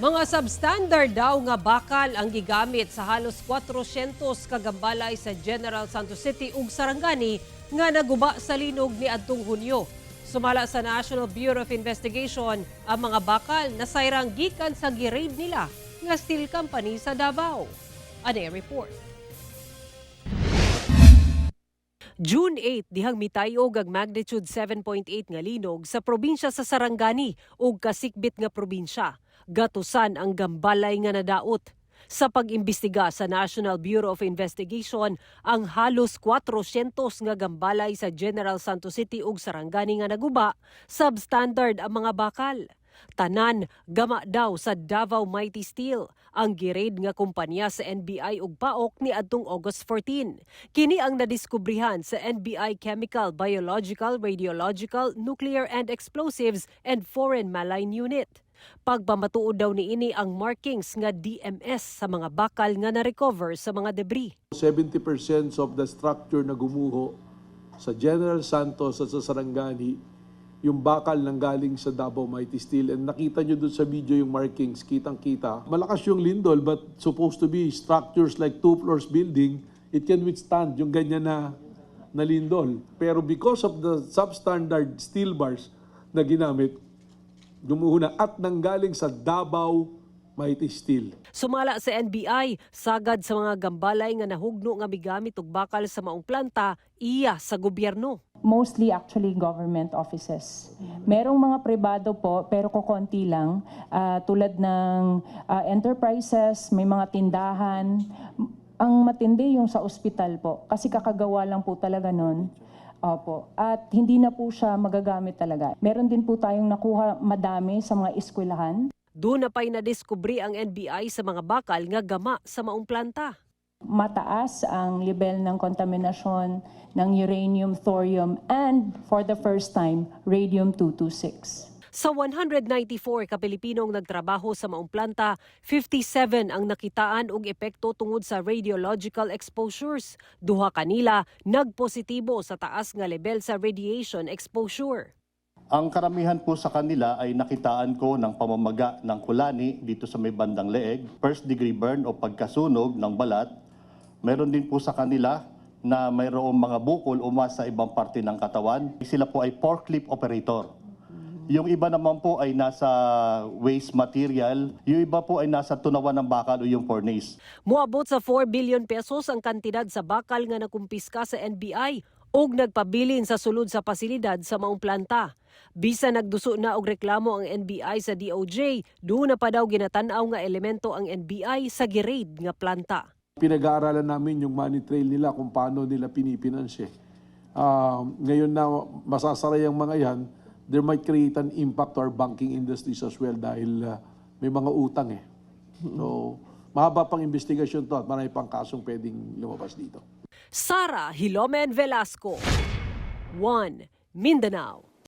Mga substandard daw nga bakal ang gigamit sa halos 400 ka gambalay sa General Santos City ug Sarangani nga naguba sa linog ni adtong Hunyo. Sumala sa National Bureau of Investigation, ang mga bakal nasayrang gikan sa gi-raid nila nga steel company sa Davao. Ani report. June 8, dihang mitayog ang magnitude 7.8 nga linog sa probinsya sa Sarangani ug kasikbit nga probinsya. Gatusan ang gambalay nga nadaot. Sa pag-imbestiga sa National Bureau of Investigation, ang halos 400 nga gambalay sa General Santos City ug Sarangani nga naguba, substandard ang mga bakal. Tanan gama daw sa Davao Mighty Steel, ang gi-raid nga kumpanya sa NBI ug PAOCC ni adtong August 14. Kini ang nadiskubrihan sa NBI Chemical, Biological, Radiological, Nuclear and Explosives and Foreign Malign Unit. Pagpamatuod daw niini ang markings nga DMS sa mga bakal nga na-recover sa mga debris. 70% of the structure na gumuho sa General Santos at sa Sarangani, yung bakal nang galing sa Davao Mighty Steel. And nakita nyo dun sa video yung markings, kitang-kita. Malakas yung lindol, but supposed to be structures like two floors building, it can withstand yung ganyan na lindol. Pero because of the substandard steel bars na ginamit, gumuho na at nanggaling sa Davao Mighty Steel. Sumala sa NBI, sagad sa mga gambalay nga nahugno nga migamit og bakal sa maong planta, iya sa gobyerno. Mostly actually government offices. Merong mga pribado po pero kokonti lang, tulad ng enterprises, may mga tindahan. Ang matindi, yung sa ospital po kasi kakagawa lang po talaga nun. Opo. At hindi na po siya magagamit talaga. Meron din po tayong nakuha madami sa mga eskwelahan. Duna pa'y nadiskubre ang NBI sa mga bakal nga gama sa maong planta. Mataas ang level ng kontaminasyon ng uranium, thorium, and for the first time, radium-226. Sa 194 ka Pilipinong nagtrabaho sa maong planta, 57 ang nakitaan og epekto tungod sa radiological exposures. Duha kanila nagpositibo sa taas nga level sa radiation exposure. Ang karamihan po sa kanila ay nakitaan ko ng pamamaga ng kulani dito sa may bandang leeg, first degree burn o pagkasunog ng balat. Meron din po sa kanila na mayroong mga bukol o sa ibang parte ng katawan. Sila po ay forklift operator. Yung iba naman po ay nasa waste material, yung iba po ay nasa tunawan ng bakal o yung furnace. Moabot sa 4 billion pesos ang kantidad sa bakal nga nakumpiska sa NBI ug nagpabilin sa sulod sa pasilidad sa maong planta. Bisan nagduso na og reklamo ang NBI sa DOJ, duna pa daw ginatan-aw nga elemento ang NBI sa gi-raid nga planta. Pinag-aaralan namin yung money trail nila kung paano nila pinipinanse. Ngayon na masasara yung mga yan, there might create an impact to our banking industries as well dahil may mga utang eh. So, mahaba pang investigasyon to at marami pang kasong pwedeng lumabas dito. Sara Hilomen Velasco, 1 Mindanao.